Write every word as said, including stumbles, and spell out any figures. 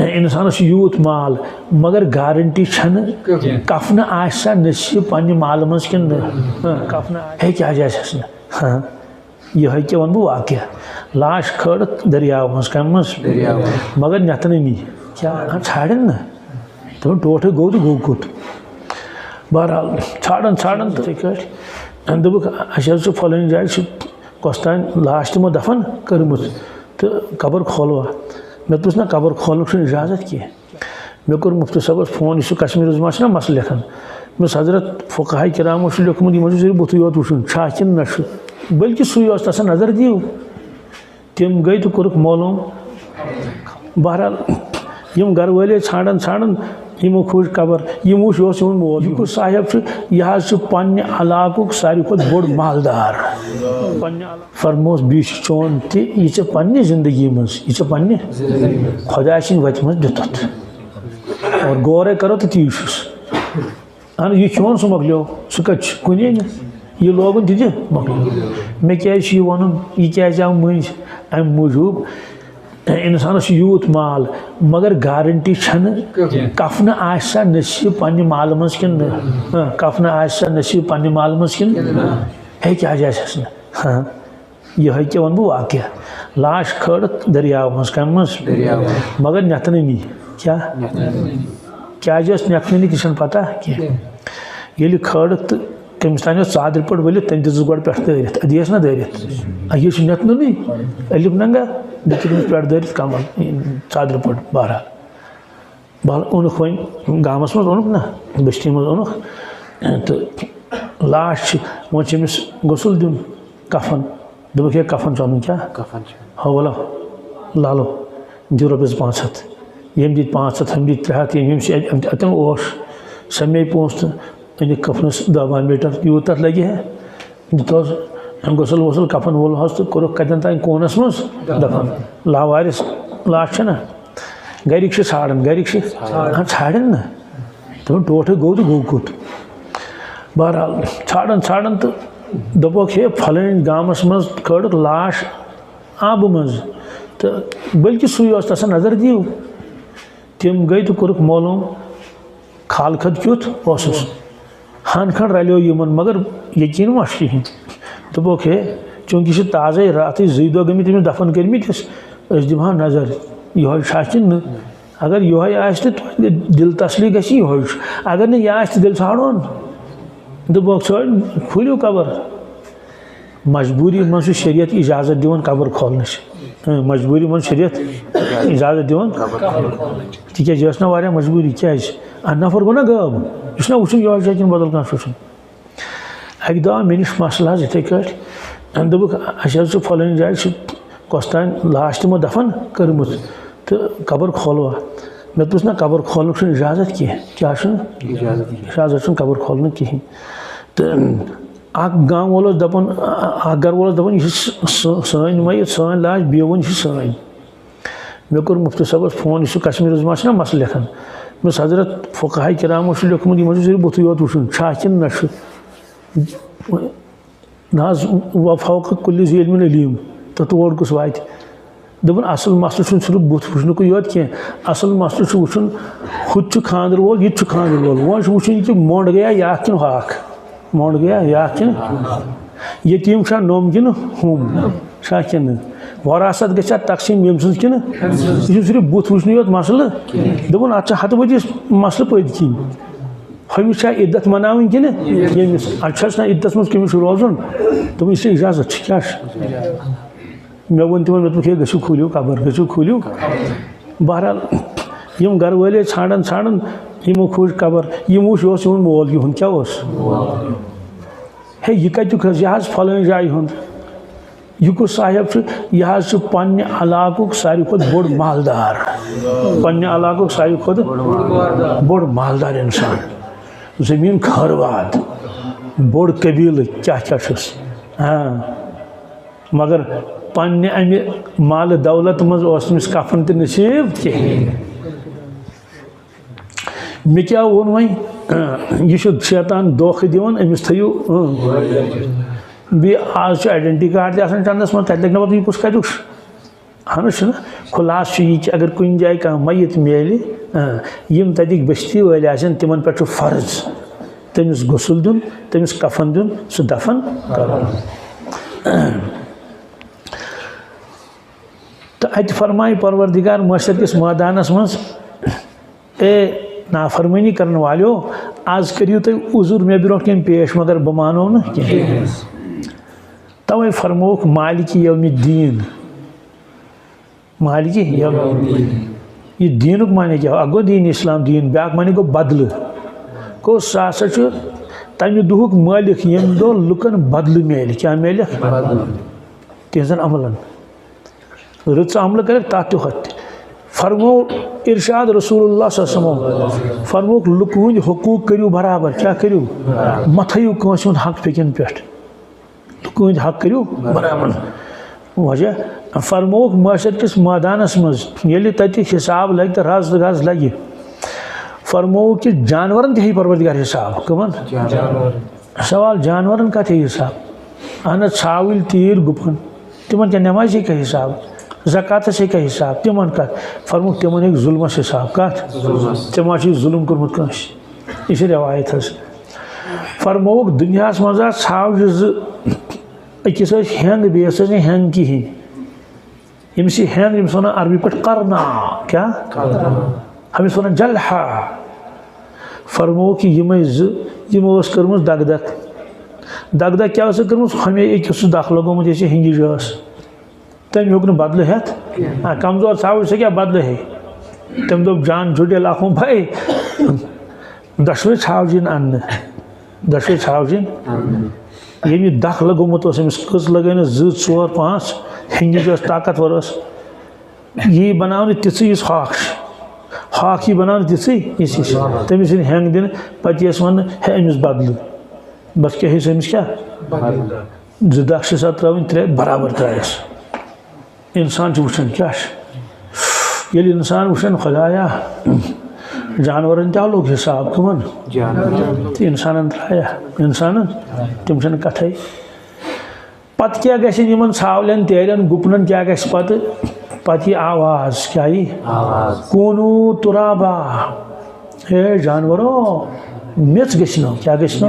اِنسانَس چھُ یوٗت مال، مگر گارنٹی چھَنہٕ کینٛہہ۔ کفنہٕ آسہِ سا نصیٖب پنٛنہِ مالہٕ منٛز کِنہٕ نہٕ؟ ہاں، کفنہٕ آسہِ۔ ہے، کیٛازِ آسٮ۪س نہٕ؟ ہاں، یِہوٚے کیٛاہ وَنہٕ بہٕ واقعہ۔ لاش کھٲلٕکھ دٔریاو منٛز، کَمہِ منٛز؟ دٔریاو منٛز۔ مگر نٮ۪تھنٕے نی۔ کیٛاہ، ہاں، ژھانٛڈن نہٕ۔ دوٚپُن، ٹوٹھٕے گوٚو تہٕ گوٚو کوٚت؟ بہرحال، ژھانٛڈن، ژھانٛڈن تہٕ یِتھَے کٲٹھۍ دوٚپُکھ، اَسہِ حظ چھُ فلٲنۍ جایہِ چھُ کۄس تام لاش تِمو دفن کٔرمٕژ تہٕ قبر کھولوا؟ مےٚ دوٚپُس، نہ، قبر کھولنُک چھُنہٕ اجازت کینٛہہ۔ مےٚ کوٚر مفتی صٲبس فون، یُس یہِ کشمیر عظمیٰ چھُنہ مسلہٕ لیکھان، مےٚ دوٚپُس، حضرت، فقہاء کرامو چھُ لیوٚکھمُت، یِمن چھُ صرف بُتھُے یوت وٕچھُن، چھا کِنہٕ نہ چھُ؟ بلکہِ سُے اوس تسا نظر دِیِو۔ تِم گٔے تہٕ کوٚرُکھ معلوم۔ بہرحال، یِم گرٕ وٲلۍ ٲسۍ ژھانٛڈان ژھانٛڈان، یِمو کھوٗج قبر، یِم وٕچھ، یہِ اوس یِہُنٛد مول۔ یہِ کُس صاحب چھُ؟ یہِ حظ چھُ پننہِ علاقُک ساروی کھۄتہٕ بوٚڑ مالدار۔ پننہِ علاقہٕ۔ فرموس، بیٚیہِ چھُ چون تہِ، یہِ ژےٚ پننہِ زندگی منٛز، یہِ ژےٚ پننہِ خۄداے سٕنٛدِ وَتہِ منٛز دیُتُتھ۔ اور غورے کرو تہٕ تی چھُس۔ اہن، یہِ کھیوٚن سُہ مۄکلیو، سُہ کَتہِ چھُ؟ کُنے نہٕ۔ یہِ لوگُن تہِ دِ مۄکلیو۔ مےٚ کیٛازِ چھُ یہِ وَنُن؟ یہِ کیٛازِ آو مٔنٛزۍ؟ اَمہِ موٗجوٗب، اِنسانَس چھُ یوٗت مال، مگر گارنٹی چھَنہٕ کینٛہہ۔ کفنہٕ آسہِ سا نصیٖب پنٛنہِ مالہٕ منٛز کِنہٕ نہٕ؟ ہاں، کفنہٕ آسہِ سا نصیٖب پنٛنہِ مالہٕ منٛز کِنہٕ نہٕ؟ ہے، کیٛازِ آسٮ۪س نہٕ؟ ہاں۔ یِہوٚے کیٛاہ وَنہٕ بہٕ واقعہ۔ لاش کھٲلٕکھ دٔریاو منٛز، کَمہِ منٛز؟ دٔریاو منٛز۔ مگر نٮ۪تھنٕے نی۔ کیٛاہ؟ نٮ۪تھنٕے نی۔ کیٛازِ ٲس نٮ۪تھنٕے نی، تہِ چھَنہٕ پَتہ کینٛہہ۔ کینٛہہ۔ ییٚلہِ کھٲلٕکھ تہٕ تٔمِس تام ٲس ژادرِ پٲٹھۍ ؤلِتھ، تٔمۍ دِژٕس گۄڈٕ پٮ۪ٹھٕ دٲرِتھ۔ اَدٕ یہِ ٲس نہ دٲرِتھ۔ اَدٕ یہِ چھُ نٮ۪تھنٕے نی۔ الف ننگا، بیٚیہِ تُلمٕژ پٮ۪ٹھٕ دٲرِتھ کمل، ژادرِ پٲٹھۍ، بہرحال۔ بہرحال اوٚنُکھ وۄنۍ گامَس منٛز، اوٚنُکھ نہ، بستی منٛز اوٚنُکھ۔ تہٕ لاش چھِ، وۄنۍ چھِ أمِس غسل دیُن، کفن۔ دوٚپُکھ، ہے، کفن چھُ اَنُن کیٛاہ؟ کفن چھُ۔ ہو، ولو، لالو، دِ رۄپیَس پانٛژھ ہَتھ۔ ییٚمۍ دِتۍ پانٛژھ ہَتھ، ہُمۍ دِتۍ ترٛےٚ ہَتھ، ییٚمۍ، ییٚمۍ سۭتۍ اَتٮ۪ن اوس، سَمے پونٛسہٕ تہٕ أنِکھ کفنَس دَہ باہ میٖٹر، یوٗت تَتھ لَگہِ ہے۔ دِتہوس غسل وسل، کفن وولہوس تہٕ کوٚرُکھ کَتٮ۪ن تام کوٗنَس منٛز دفن۔ لاوارِس لاش چھَنہ، گَرِکۍ چھِ ژھانٛڈان، گَرِکۍ چھِ، ہاں، ژھانٛڈن نہ۔ دوٚپُن، ٹوٹھٕے گوٚو تہٕ گوٚو کوٚت؟ بہرحال، ژھانٛڈان ژھانٛڈان تہٕ دوٚپُکھ، ہے، فلٲنۍ گامَس منٛز کٔڈٕکھ لاش آبہٕ منٛز، تہٕ بلکہِ سُے اوس تَس نظر دِیِو۔ تِم گٔے تہٕ کوٚرُکھ معلوم، خالہٕ خط کیُتھ اوسُس۔ ہَن کھنٛڈ رلیو یِمن، مگر یقیٖن ما چھُ کِہیٖنۍ۔ دوٚپُکھ، ہے، چوٗنٛکہِ یہِ چھُ تازَے، راتھٕے زٕے دۄہ گٔمٕتۍ أمِس دفن کٔرمٕتِس، أسۍ دِمہٕ ہا نظر، یِہوٚے چھا کِنہٕ نہٕ؟ اگر یِہوٚے آسہِ، تہٕ تۄہہِ دِل تسلی گژھِ، یِہوٚے چھُ۔ اگر نہٕ یہِ آسہِ، تہٕ تیٚلہِ ژھانٛڈون۔ دوٚپُکھ، ژھٲنٛڈ، کھوٗلِو قبر۔ مجبوٗری منٛز چھُ شریعت اجازت دِوان قبر کھولنٕچ۔ اۭں، مجبوٗری منٛز شریعت اجازت دِوان۔ تِکیٛازِ یہِ ٲس نہ واریاہ مجبوٗری۔ کیٛازِ؟ اَ، نفر گوٚو نہ غٲب۔ یہِ چھُنہ وٕچھُن یِہوٚے چھا کِنہٕ بدل کانٛہہ چھُ وٕچھُن۔ اَکہِ دۄہ آو مےٚ نِش مسلہٕ حظ یِتھَے کٲٹھۍ۔ دوٚپُکھ، اَسہِ حظ چھُ فلٲنۍ جایہِ چھُ کۄس تام لاش تِمو دفن کٔرمٕژ تہٕ قبر کھولوا؟ مےٚ دوٚپُس، نہ، قبر کھولنُک چھُنہٕ اجازت کینٛہہ۔ کیٛاہ چھُنہٕ؟ اجازت کینٛہہ۔ اجازت چھُنہٕ قبر کھولنُک کِہیٖنۍ۔ تہٕ اکھ گام وول اوس دَپان، اَ-، اکھ گرٕ وول اوس دَپان، یہِ چھِ سٲ-، سٲنۍ میت، سٲنۍ لاش، بیٚیہِ ووٚن، یہِ چھِ سٲنۍ۔ مےٚ کوٚر مفتی صٲبَس فون، یُس یہِ کشمیر عظمیٰ چھُنہ مسلہٕ لیکھان۔ مےٚ دوٚپُس، حضرت، فقہاء کرامو چھُ لیوٚکھمُت، یِمَن چھُ صرف بُتھُے یوت وٕچھُن، چھا کِنہٕ نہ چھُ؟ نہ حظ، وفوق کل ذی علم علیم، تہٕ تور کُس واتہِ؟ دوٚپُن، اصل مسلہٕ چھُنہٕ صرف بُتھ وٕچھنُکُے یوت کینٛہہ، اصل مسلہٕ چھُ وٕچھُن، ہُہ تہِ چھُ خانٛدر وول، یہِ تہِ چھُ خانٛدر وول۔ وۄنۍ چھُ وٕچھُن کہِ مۄنٛڈ گٔیا یا کِنہٕ ہۄکھ؟ مۄنٛڈ گٔیا یا کِنہٕ؟ یتیٖم چھا نوٚم کِنہٕ ہُم؟ چھا کِنہٕ؟ وراثت گژھِ اَتھ تقسیٖم ییٚمہِ سٕنٛز کِنہٕ؟ یہِ چھُ صرف بُتھ وٕچھنُے یوت مسلہٕ۔ دوٚپُن، اَتھ چھِ ہتہٕ بٔدی مسلہٕ پٔتۍ کِنۍ۔ ہُمِس چھا عدت مناوٕنۍ کِنہٕ ییٚمِس؟ اَتہِ چھَس نہ عدتَس منٛز کٔمِس چھُ روزُن؟ دوٚپُن، یہِ چھِ اجازت، چھِ کیٛاہ چھُ؟ مےٚ ووٚن تِمَن، مےٚ دوٚپُکھ، ہے، گٔژھِو کھوٗلِو قبر، گٔژھِو کھوٗلِو۔ بہرحال، یِم گَرٕ وٲلۍ ٲسۍ ژھانٛڈان ژھانٛڈان، یِمو کھوٗج قبر، یِم وٕچھ، یہِ اوس یِہُنٛد مول، یِہُنٛد کیٛاہ اوس؟ ہے، یہِ کَتیُک حظ؟ یہِ حظ فلٲنۍ جایہِ ہُنٛد۔ یہِ کُس صاحب چھُ؟ یہِ حظ چھُ پننہِ علاقُک ساروی کھۄتہٕ بوٚڑ مالدار۔ پننہِ علاقُک ساروی کھۄتہٕ بوٚڑ مالدار اِنسان۔ زٔمیٖن خٲرواد، بوٚڑ قبیٖلہٕ کیٛاہ کیٛاہ چھُس۔ ہاں، مگر پننہِ اَمہِ مالہٕ دولت منٛز اوس نہٕ أمِس کفن تہِ نصیٖب کِہیٖنۍ۔ مےٚ کیٛاہ ووٚن وۄنۍ؟ یہِ چھُ شیطان دھوکہٕ دِوان، أمِس تھٲیِو، اۭں۔ بیٚیہِ آز چھُ identity card تہِ آسان چندس منٛز، تَتہِ لَگہِ نہ پَتہٕ یہِ کُس کَتیُک چھُ۔ اہن حظ چھُنہ۔ خلاصہٕ چھُ یہِ کہِ اگر کُنہِ جایہِ کانٛہہ میت میلہِ، آ، یِم تَتِکۍ بستی وٲلۍ آسن، تِمن پٮ۪ٹھ چھُ فرض تٔمِس غسل دیُن، تٔمِس کفن دیُن، سُہ دفن کرُن۔ تہٕ اَتہِ فرمایہِ پروردگار محشر کِس مٲدانس منٛز، اے نافرمٲنی کرن والیو، از کٔرِو تُہۍ عذر مےٚ برونٛٹھ کَنہِ پیش، مگر بہٕ مانو نہٕ کینٛہہ۔ توے فرمووُکھ مالک یوم الدین۔ مالک یوم الدین۔ یہِ دیٖنُک معنی کیٛاہ؟ اکھ گوٚو دیٖن اسلام دیٖن، بیٛاکھ معنی گوٚو بدلہٕ۔ گوٚو سُہ ہسا چھُ تَمہِ دۄہُک مٲلِک، ییٚمہِ دۄہ لُکن بدلہٕ میلہِ۔ کیٛاہ میلہِ؟ تِہنٛزن عملن۔ رٕژ عملہٕ کٔرِکھ، تَتھ تہِ ہۄتھ تہِ۔ فرموو ارشاد رسول اللہ صلی اللہ علیہ وسلم، فرمووُکھ، لُکہٕ ہٕنٛدۍ حقوٗق کٔرِو برابر۔ کیٛاہ کٔرِو؟ مہ تھٲیِو کٲنٛسہِ ہُنٛد حق بیٚکٮ۪ن پٮ۪ٹھ۔ لُکہٕ ہٕنٛدۍ حق کٔرِو برابر۔ وجہ فرمووُکھ محشر کِس مٲدانس منٛز، ییٚلہِ تَتہِ حساب لگہِ تہٕ رز تہٕ گز لگہِ، فرمووُکھ کہِ جانورن تہِ ہیٚیہِ پروردگار حساب۔ کٕمن؟ سوال، جانورن کتھ ہیٚیہِ حساب؟ اہن حظ، ژھاوٕلۍ، تیٖر، گُپن، تِمن کیٛاہ نمازِ ہیٚکہِ حساب؟ زکاتس ہیٚکہِ حساب؟ تِمن کتھ؟ فرمووُکھ، تِمن ہیٚکہِ ظلمس حساب۔ کتھ؟ ظلمس۔ ژےٚ ما چھُے ظلم کوٚرمُت کٲنٛسہِ؟ یہِ چھِ رٮ۪وایت حظ۔ فرمووُکھ، دُنیاہس منٛز آسہٕ ژھاوجہِ زٕ، أکِس ٲسۍ ہٮ۪نٛگ، بیٚیِس ٲسۍ نہٕ ہٮ۪نٛگ کِہیٖنۍ۔ ییٚمِس یہِ ہٮ۪نٛگ، ییٚمِس ونان عربی پٲٹھۍ قرنا، کیٛاہ؟ قرنا۔ أمِس ونان جلحا۔ فرمووُکھ، یِمے زٕ، یِمو ٲس کٔرمٕژ دگ دگ۔ دگ دگ کیٛاہ ٲس کٔرمٕژ؟ ہمے أکِس اوس دَکھ لگومُت، یۄس یہِ ہِنٛگِج ٲس۔ تٔمۍ ہیوٚک نہٕ بدلہٕ ہٮ۪تھ۔ آ، کمزور ژھاوُل، سُہ کیٛاہ بدلہٕ ہیٚیہِ؟ تٔمۍ دوٚپ، جان چھُٹے لکھوں بھائی، دۄشوے ژھاوجہِ یِن اننہٕ۔ دۄشوے ژھاوجہِ یِن۔ ییٚمہِ دَکھ لگومُت اوس أمِس، کٔژ لگٲونَس؟ زٕ، ژور، پانٛژھ۔ ہِنٛگِج ٲس، طاقتور ٲس۔ یی بناونہٕ تِژھٕے، یِژھ ہاکھ چھِ۔ ہاکھ یی بناونہٕ تِژھٕے، یِژھ، یِژھ۔ تٔمِس یِن ہٮ۪نٛگ دِنہٕ، پتہٕ یِیَس وننہٕ، ہے، أمِس بدلہٕ۔ بس کیٛاہ ہیٚیہِ سُہ أمِس کیٛاہ؟ زٕ دَکھ چھِ سا ترٛاوٕنۍ، ترٛےٚ برابر ترٛایَس۔ انسان چھُ وٕچھان کیٛاہ چھُ۔ ییٚلہِ انسان وٕچھان، خدایا، جانورن تہِ آو لوٚگ حساب، کٕمن؟ تہٕ انسانن ترٛایا، انسانن، تِم چھِنہٕ کتھے۔ پتہٕ کیٛاہ گژھِ یِمن ژھاولٮ۪ن، تیرٮ۪ن، گُپنن کیٛاہ گژھِ پتہٕ؟ پتہٕ یی آواز، کیٛاہ یی؟ آواز۔ کوٗنوٗ تُرابا۔ ہے جانورو، میٚژ گٔژھِنو۔ کیٛاہ گٔژھِنو؟